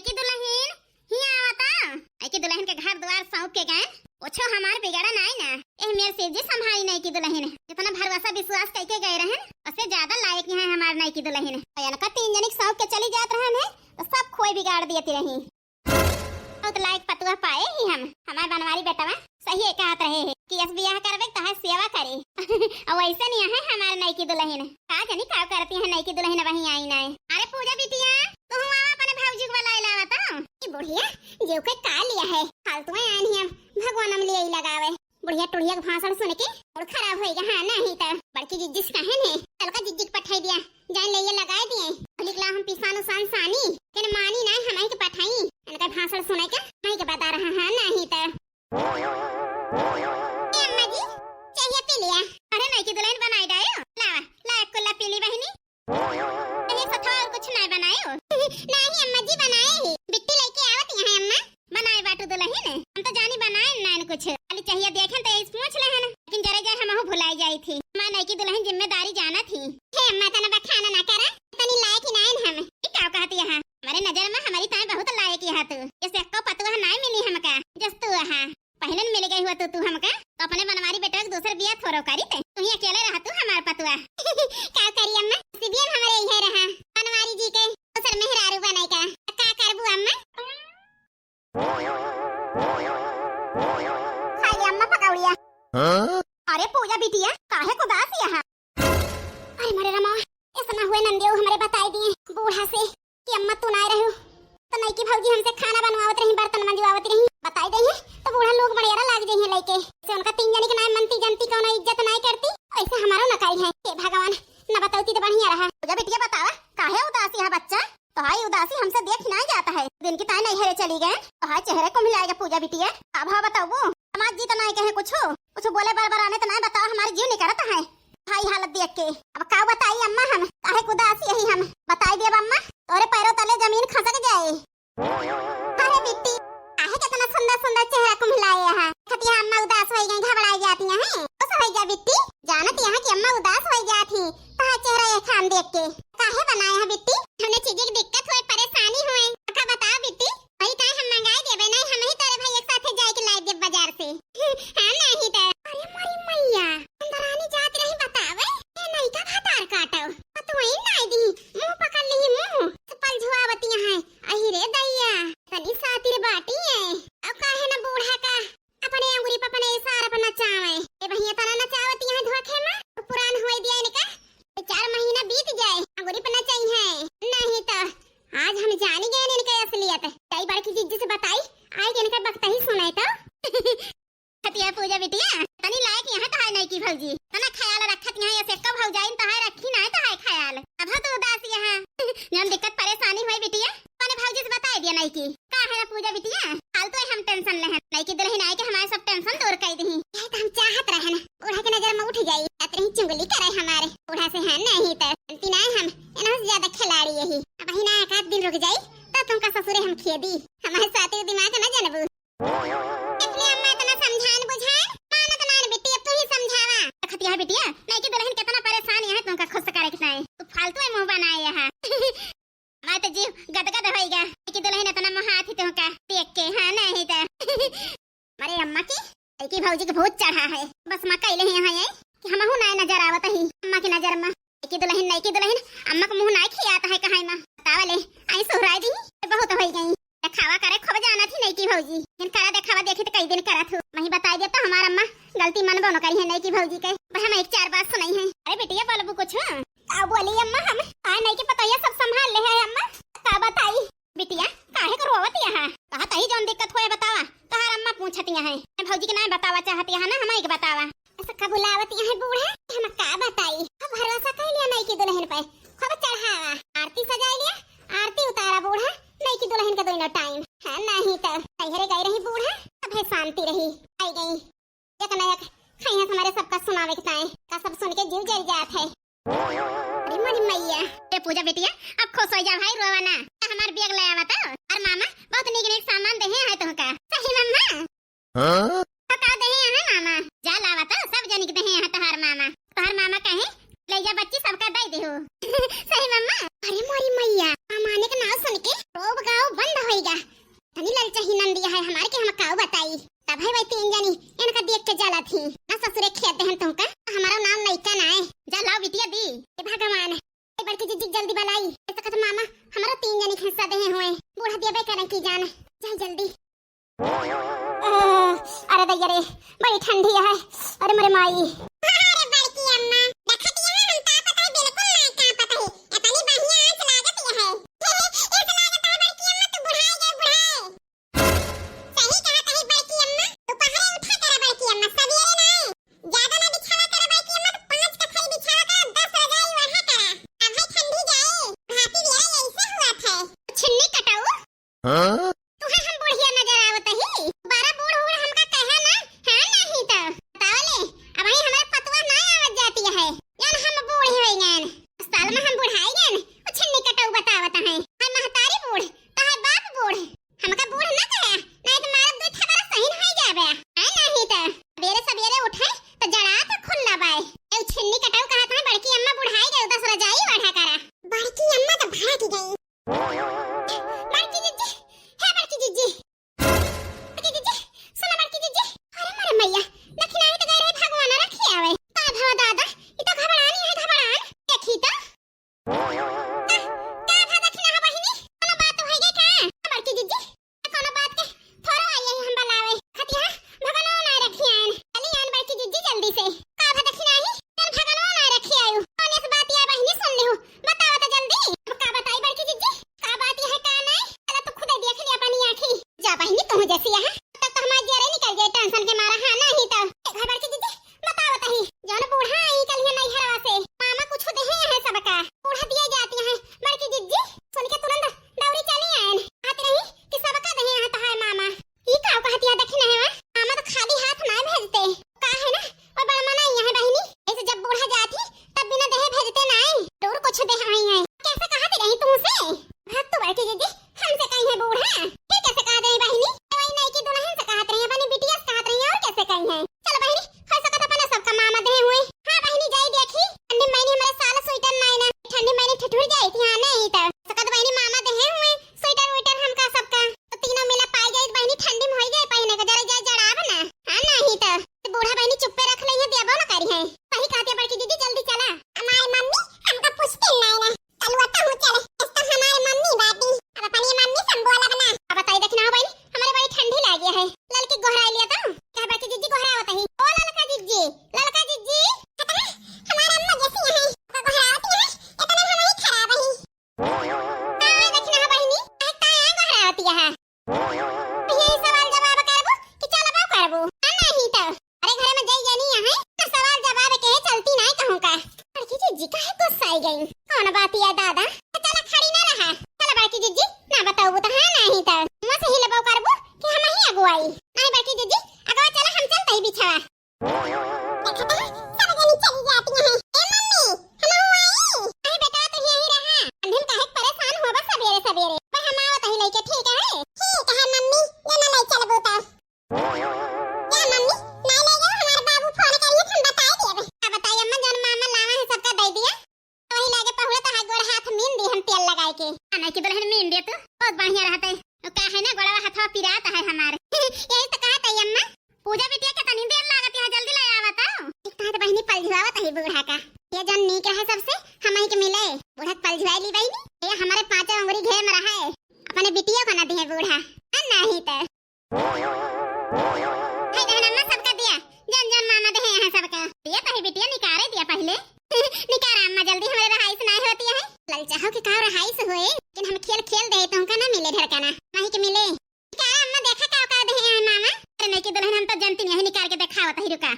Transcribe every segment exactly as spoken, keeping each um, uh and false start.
कि दुलहिन, हियाँ आवता। नइकी दुलहिन के घर दुआर सौंप के गए, ओछो हमार बिगड़ा नाई ना। एह मेर से जे संभाली नइकी दुलहिन, जितना भरोसा विश्वास कइके गए रहन, उससे ज्यादा लायक यहाँ हमार नइकी दुलहिन। अउर इनका तीन जनिक सौंप के चली जात रहन है, तो सब खोए बिगाड़ दियत रही। बहुत लायक पतुआ पाए ही हम, हमार बनवारी बेटवा। सही है कहत रहे हैं कि यस बियाह करबे तहार सेवा करे। अउर वैसे नहीं है हमार नइकी दुलहिन। का जानी का करती है नइकी दुलहिन, वहीं आई ना। अरे पूजा बिटिया, तू आवा अपने भौजी को बुलाए लावा तो। ई बुढ़िया, जेउ के का लिया है, फालतू में आन ही हम, भगवान हम लिए ही लगावे। बुढ़िया टुढ़िया के भाषण सुन के मूड खराब होइगा, हाँ नहीं तो। बड़की जिज्जी से कहे ने, तलका जिज्जी के पठाई दिया, जान ले ये लगाए दिए। लिखला हम पिसान उसान सानी, तेन मानी ना, हम के पठाई। इनका भाषण सुने के, हम के बता रहा, हाँ नहीं तो। ए अम्मा जी, चाहिए पी लिया। अरे नइकी दुलहिन बनाई डायो, लावा, ला एक कुल्ला पी ली बहिनी। अरे सथवा अउर कुछ नहीं बनाए हो? नहीं अम्मा जी बनाए ही। बिट्टी लइके आवत यहाँ अम्मा। बनाए बाटू दुलहिन? हम तो जानी बनाए नाइन कुछ। खाली चाहिए देखेन तो यही पूछ लेहन। लेकिन जरे जाए हमहू भुलाई जाई थी। हमार नइकी दुलहिन जिम्मेदारी जाना थी। हे अम्मा तना बखाना ना करा। तनी लायक ही नाइन हम। ई का कहती यहाँ? हमारे नजर में हमारी ताई बहुत लायक यहाँ तू। जैसे अक्को पतुआ नाई मिली हमका। जस तू यहाँ। पहिले न मिल गई हुआ तू, तू हमका, तो अपने बनवारी बेटा के दूसर बियाह थोरो करी ते। तू ही अकेले रहा तू हमार पतुआ। का करी अम्मा, नसीबियन हमरे इहे रहा, बनवारी जी के दूसर मेहरारू बने का। का करबू अम्मा? खाई अम्मा पकौड़िया। हाँ? अरे पूजा बिटिया, काहे को उदास यहाँ? अरे मोरे रमा, ऐसा ना हुए नंदियो हमरे बताई दिए बूढ़ा से कि अम्मा तू ना रहो, तो नइकी भौजी हमसे खाना बनवावत रही, बर्तन मंजवावत रही, बताई दे हैं, तो बूढ़ा लोग बड़ेरा लाग जाइए लइके। से उनका तीन जनी के नाम मनती जनती, कौनो इज्जत नाई करती, ऐसे हमारो न करी है। हे भगवान, न बतौती तो बढ़िया रहा। पूजा बिटिया बतावा, काहे उदासी है बच्चा? तोहाई उदासी हमसे देख नाई जाता है। दिन की ताई नैहरे चली गए, तोहाई चेहरे को मिलाएगा पूजा बिटिया। अब हाँ बताऊ, समाज जी तो नाई कहे कुछ, कुछ बोले बरबराने तो नाई, बताओ हमारे जीव नहीं करता है। भाई हालत देख के। अब का बताई अम्मा हम, काहे के उदास यही हम। बताई देब अम्मा, तोरे पैरों तले जमीन खसक जाए। अरे बिट्टी, काहे केतना सुंदर सुंदर चेहरा कुम्हलाए यहाँ। खतिया अम्मा उदास होई गई, घबराई जाती हैं। खुश होई जा बिट्टी, जानत यहाँ कि अम्मा उदास होई जात ही, तोहार चेहरा ये खान देख के। काहे बनाए हैं बिट्टी? हमने चीजें की दिक्कत होए, परेशानी होए, का बताओ बिट्टी? वही ताई हम मंगाए देबे, नहीं हम ही तोरे भैया के साथे जाए के लाए देब बाजार से। हाँ, नहीं तो। अरे मोरी मैया, चंद्रानी जात रही बतावे, ए नइका भतार काटो। पतुआई नाई दी, मुंह पकड़ ली मुंह। चप्पल झुआवतिया हैं। अही रे दैया, तनी सातिर बाटी है। अब काहे न बूढ़ा का अपने अंगुरी पर अपने इशारा पर नचावे। ए भैया तना नचावतिया हैं धोखे में। तो पुरान होई दिया इनका। तो चार महीना बीत जाए, अंगुरी पर नचाई है। नहीं तो आज हम जानी गए इनके असलियत। कई बार की जिज्जी से बताई, आई के इनका बकता ही सुनाई तो। खतिया पूजा बिटिया, तनी लायक यहाँ तहार नइकी भौजी। तना ख्याल रखत यहाँ, ये से कब भौजाइन तहार रखी ना है तहार ख्याल। अब हो तो उदास यहाँ। जौन दिक्कत परेशानी होई बिटिया, अपने भौजी से बताई दिया नइकी। का है ना पूजा बिटिया, फालतू है हम tension लेहन। नइकी दुलहिन आए के हमारे सब tension दूर कर दी। यही तो हम चाहत रहन, बूढ़ा के नजर में उठ जाई। अतरही चुगली करे हमारे बूढ़ा से, है नहीं तो। जानती ना हम, इन्हों से ज्यादा खिलाड़ी यही। अब ही ना एक आध दिन रुक जाई, तो तुमका ससुरे हम खेदी। हमारे साथी दिमाग ना जनबू। अपने अम्मा इतना समझान बुझान, मानत नान बिट्टी, अब तू ही समझावा। खतिया बिटिया, नइकी दुलहिन केतना परेशान यहाँ तुमका खुश करे के ताई। तू फालतू है मुंह बनाए यहाँ। मैं तो जीव गदगद होइगा कि दुलहिन इतना मोहात ही तुमका देख के, हाँ नहीं तो। अरे अम्मा की, नइकी भौजी के भूत चढ़ा है। बस माँ कहले ही यहाँ ये कि हमहू ना नजर आवत ही अम्मा की नजर में। नइकी दुलहिन, नइकी दुलहिन, अम्मा का मुंह ना खियाता है कहाँ माँ। बतावा ले, आई सुहराई दी, बहुत होई गई। देखावा करे खूब जाना थी नइकी भौजी। इन करा देखावा देखी तो कई दिन करत हूँ। मैं ही बताई दिया तो हमार अम्मा गलती मनबो न करी है नइकी भौजी के। भाई हम एक चार बात सुनाई है। अरे बिटिया बोलबू कुछ? का बोली अम्मा हम? आ नइकी पतोहिया सब संभाल ले है अम्मा। का बताई? बिटिया, काहे को रोवत यहाँ? कहा तही जौन दिक्कत होए बतावा, तोहार अम्मा पूछत यहाँ है। मैं भौजी के नाम बतावा चाहत यहाँ ना, हम एक बतावा। ऐसा का बुलावत यहाँ बूढ़ा, हम का बताई? हम भरोसा कर लिया नइकी दुलहिन पे, खूब चढ़ावा, आरती सजाई लिया, आरती उतारा बूढ़ा, नइकी दुलहिन के दोनों टाइम। हाँ, नहीं तो नैहरे गई रही बूढ़ा, तब है शांति रही, आई गई। एक न एक खैया हमारे सबका सुनावे के ताए, का सब सुन के जीव जल जात है। अरे मोरी मैया। ए पूजा बिटिया, अब खुश हो जा भाई, रोवा ना। हमार बैग ले आवा तो। और मामा, बहुत नीक नीक सामान देहे हैं तुमका। सही मम्मा? हाँ? तो का देहे हैं मामा? जा लावा तो, सब जनिक देहे हैं तोहार मामा। तोहार मामा कहे, ले जा बच्ची, सबका दे देहु। सही मम्मा? अरे मोरी मैया, मामा के नाम सुन के रोब गाँव बंद हो ठीक है। तनी ललचही नंदिया है हमार के, हम काऊ बताई। तब है वही तीन जनी इनका देख के जलत ही। ना ससुरे खेत देहन तुमका, हमारा नाम लइका ना है। जा लाओ बिटिया दी। हे भगवान, ए बड़की जिज्जी जल्दी बलाई। ऐसा कहत मामा, हमारा तीन जनी खिस्सा देहे हुए। बूढ़ा देबे करें की जान। जाए जल्दी। अरे दैया रे, बड़ी ठंडी है। अरे मोरे माई। अरे बड़की अम्मा, देखत यहाँ हम तापत है, बिल्कुल ना कांपत है। इतनी बढ़िया आँच लागत है। ऐसा लागत है बड़की अम्मा, तू बुढ़ाई गई, बुढ़ाई। सही कहत है बड़की अम्मा, दोपहरे उठा करा बड़की अम्मा, सवेरे ना। ज्यादा ना बिछावा करा बड़की अम्मा, तो पाँच कथरी बिछावा करा, दस रजाई ओढ़ा करा। अब है ठंडी जाए, भाती बेरा ऐसे हुआ थे। छिन्नी कटाऊ। हाँ? तुहे हम बुढ़िया नजर आवत ही? बारा बूढ़ बूढ़ हमका कहे ना, हाँ नहीं तो। बताओ ले, अब ही हमारे पतवा ना आवत जाती है, जान हम बूढ़े हो गए, साल में हम बुढ़ाई गए, वो छिन्नी कटाऊ बतावत है। हम महतारी बूढ़, तो है बाप बूढ़। हमका बूढ़ ना कहे, नहीं तो मारब दो थपरा सही नहीं जाबे। आए नहीं तो सवेरे सवेरे उठे तो जड़ा तो खुल्ला बाय। ए छिन्नी कटाऊ कहत है, बड़की अम्मा बुढ़ाई गई, दस रजाई ओढ़ा करा। बड़की अम्मा तो भड़क गई। बड़की जिज्जी, हे बड़की जिज्जी, बड़की जिज्जी, सुनो बड़की जिज्जी। अरे मोरे मैया, दखिनाही तो गए रहे भगवान रखी आवे। का भवा दादा, ई तो घबरानी है, घबरान। देखी तो। का, का भा दखिना बहिनी? कोनो बात होई गई का? बड़की जिज्जी, कोनो बात के थोड़ो आई है हम बलावे। खतिया भगनो ना रखी आयन। चली आयन बड़की जिज्जी जल्दी से। का भा दखिना ही? चल भगनो ना रखी आयु। कौन इस बात या बहिनी सुन लिहु? बताओ तो जल्दी। अब का बताई बड़की जिज्जी? का बात यह का नहीं? चला तू खुदे देख लिया अपनी आँखी। जा बहिनी तू जैसी यहाँ। तब तो हमारा जेरे निकल जाए टेंशन के मारा। हाँ नहीं तो। ए घर बड़की जिज्जी, बताओ तही, जौन बूढ़ा आई कल है नैहरवा से, मामा कुछ देहे हैं सबका, बूढ़ा दिए जाती हैं। बड़की जिज्जी सुन के तुरंत दौड़ी चली आयन। कहत रही कि सबका देहे हैं तहार मामा। ई का कहत या दखिना है, मामा तो खाली हाथ ना भेजते। का है ना, वो बड़ मना यहाँ बहिनी, ऐसे जब बूढ़ा जात ही तब बिना देहे भेजते ना, जरूर कुछ दे आई हैं। कैसे कहत रही तुमसे? भाग तो बड़की जिज्जी, हमसे कही है बूढ़ा, फिर कैसे कहत रही बहिनी? वही नई की दुल्हन से कहत रही, अपनी बिटिया से कहत रही, और कैसे कही है? चलो बहिनी, हो सकत अपना सबका मामा देहे हुए। हाँ बहिनी, जाई देखी, ठंडी महीने हमारे साल स्वेटर नाई ना, ठंडी महीने ठिठुर जाई थी। हाँ नहीं तो सकत बहिनी मामा देहे हुए स्वेटर वेटर हमका सबका, तो तीनों मिला पाई जाई बहिनी, ठंडी में होई जाए पहने के, जरा जाए जड़ाब ना। हाँ नहीं तो बूढ़ा बहिनी चुप्पे रख ले, ये देबो ना करी है। वही कहती है बड़की जिज्जी, जल्दी चला। हमारे मम्मी हमका पूछते नाई ना, चलुआ तो हूँ चले, इस तो हमारे मम्मी बाटी। अब अपनी मम्मी से हम बोलब ना। अब बताई दखिना बहिनी, हमारे बड़ी ठंडी लागी है। ललकी गोहराई लिया तो। कह बड़की जिज्जी गोहरावत ही। ओ ललका जिज्जी, ललका जिज्जी। पता है, हमारे अम्मा जैसी है, वो गोहरावती है, इतने हम ही खराब है। का दखिना बहिनी, काहे का यहाँ गोहरावती है? यही सवाल जवाब करबो कि चलबो करबो? आ नहीं तो। अरे घर में जई जानी है, तो सवाल जवाब के चलती नहीं कहूँ का। बड़की जिज्जी काहे गुस्साई गई? कौन बात या दादा? तो चला खड़ी ना रहा। चला बड़की जिज्जी, ना बताओ तो हाँ नहीं तो। मुँह से ही लबो करबो कि हम ही अगुवाई। नहीं बड़की जिज्जी, अगवा चला हम चलते ही बिछवा। देखत है, सब जनी चली जाती हैं। ए मम्मी, हम आई। अरे बेटा, तू यही रहा। अंधेर काहे परेशान हो बस सवेरे सवेरे। पर हम आवत ही लेके, ठीक है? ठीक है मम्मी, ये ना ले चलबो तो। क्या मम्मी, नहीं ले जाओ, हमारे बाबू फोन करिए, हम बताई देबे। का बताई अम्मा, जौन मामा लावा है सबका दे दिया। वही लागे पहुड़ा तो है गोड़ हाथ मीन दी हम तेल लगाए के। आ नहीं की दुल्हन मीन दे तू, बहुत बढ़िया रहते। वो का है ना गोड़वा हथवा पिरात है हमार। यही तो कहत है अम्मा। पूजा बिटिया के तनी देर लागत है, जल्दी ले आवा तो। एक तो है तो बहिनी पलझुआवत है बूढ़ा का। ये जौन नीक रहे सबसे, हम ही के मिले। बूढ़ा के पलझुआई ली बहिनी। ये हमारे पाँचों अंगुरी घेम रहा है। अपने बिटिया को ना दिए बूढ़ा। आ नहीं तो। है रहन अम्मा सबका दिया, जौन जौन मामा देहे हैं सबका। दिया तो है बिटिया, निकारे दिया पहले। निकारा अम्मा जल्दी, हमारे रहाइश ना होती है। ललचाहो के का रहाइश होए, लेकिन हम खेल खेल दे तो हमका ना मिले ढरकाना, माही के मिले। निकारा अम्मा देखा का का देहे हैं मामा। अरे नहीं की दुल्हन हम तो जनती नहीं है, निकाल के देखावत ही रुका।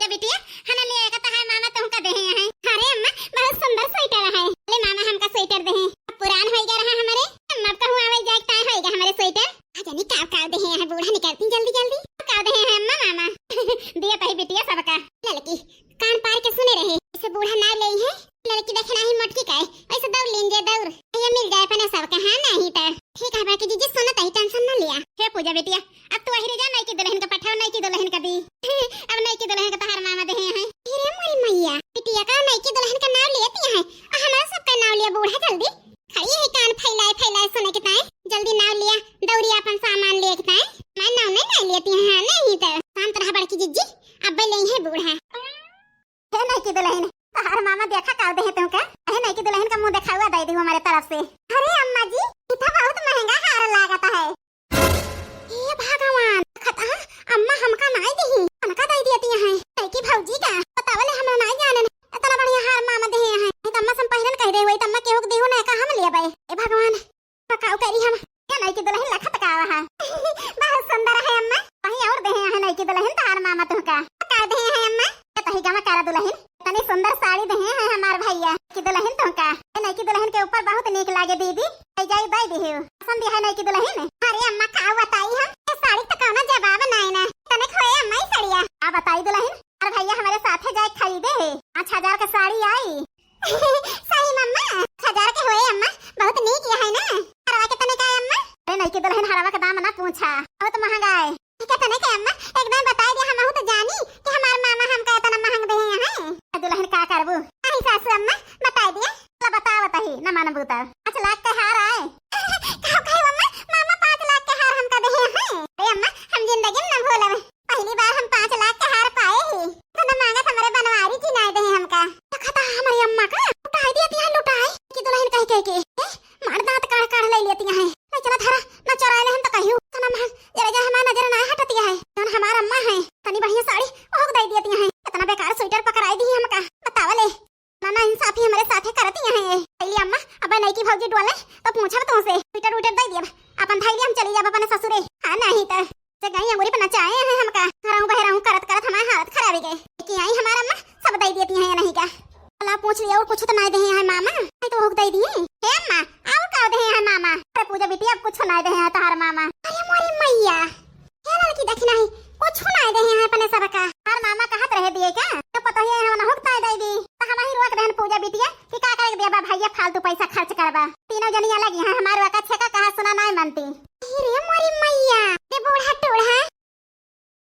तो बिटिया, हना ले आएगा तो है मामा तुमका देहे हैं। अरे अम्मा, बहुत सुंदर स्वेटर है। ले मामा हमका स्वेटर देहे। पुरान हो गया रहा हमारे। अम्मा अब कहूँ आवे जाए टाइम होएगा हमारे स्वेटर। आ जानी काव काव देहे हैं बूढ़ा, निकालती जल्दी जल्दी। काव देहे हैं अम्मा मामा। दिया पही बिटिया सबका। ललकी कान पार के सुने रहे, इसे बूढ़ा ना ले है। ललकी देखे नाही मोटकी का है, ऐसे दौड़ लीन जे दौड़। ये मिल जाए अपने सबका, हाँ नहीं तो। ठीक है बड़की जिज्जी, सुनो तही टेंशन ना लिया। हे पूजा बिटिया, अब तू वही रह जा, नई की दुल्हन का पठाओ, नई की दुल्हन का दी। अब नई की दुल्हन का तहार मामा देहे हैं। अरे मोरी मैया, बिटिया का नई की दुल्हन का नाम लेती है, आ हमारा सबका नाम लिया बूढ़ा जल्दी। खड़ी है कान फैलाए फैलाए दइ दिहु। पसंद है नइकी दुलहिन? अरे अम्मा, का बताई हम? ए साड़ी त कउनो जवाब नाई ना। तनिक होए अम्मा ई सड़िया। का बताई दुलहिन? अरे भइया हमरे साथे जाए खरीदे है। पाँच हजार क साड़ी आई। सही मम्मा, पाँच हजार क होए अम्मा, बहुत नीक है ना। हरवा केतने क है अम्मा? अरे नइकी दुलहिन, हरवा क दाम ना पूछा, बहुत महँगा है। केतने क अम्मा? एकदम बताइ दिया, हमहू त जानी कि हमार मामा हमका एतना महँग देहे हैं। दुलहिन का करबू? आई सासू अम्मा, बताइ दिया। ला बतावत ही, न मानबू त। पाँच लाख क हार आए। का कहे अम्मा? मामा पाँच लाख क हार हमका देहे हैं। अरे अम्मा, हम जिंदगी में न भूलब। पहली बार हम पाँच लाख क हार पाए ही। एतना महँगा त हमरे बनवारी जी नाई देहे हमका। देखा त हमरी अम्मा का लुटाई दिया तिया लुटाई कि दुलहिन कह कह के। ए, मार दाँत काढ़ काढ़ लइ लेती हैं। ले चला धरा, ना चोराए ले हम त कहियो। एतना महँग, जरा जरा हमार नजर ना हटती है। जौन हमार अम्मा है, तनी बढ़िया साड़ी ओहू क दइ देती हैं। एतना बेकार स्वेटर पकड़ाई दी हमका। बतावा ले। ना, ना इंसाफी हमरे साथे करती हैं ये। पहली अम्मा, अब नइकी भौजी डोले त पूछब तुमसे। स्वेटर उटर दइ दिया, अपन धइ लिया, हम चली जाब अपने ससुरे। हाँ, नहीं त जगह अंगूरी पर नचाए हैं हमका। घरहूँ बहरहूँ करत करत हमार हालत खराब हो गए। कि आई हमार अम्मा, सब दइ देती हैं नहीं का। अला पूछ लिया, और कुछ त नाई देहे हैं मामा। नहीं त ओहू क दइ दिए। हे अम्मा, और का देहे हैं मामा? अरे पूजा बिटिया, अब कुछ नाई देहे हैं तहार मामा। अरे मोरी मैया, हे लड़की देखी नहीं, कुछ नाई देहे हैं अपने सबका। हमार मामा कहत रहे दिए का? त पतोहिया हम नहुक ताई दइ दी। त हमही रोक देहन पूजा बिटिया कि का करे दिया बा भइया फालतू पैसा।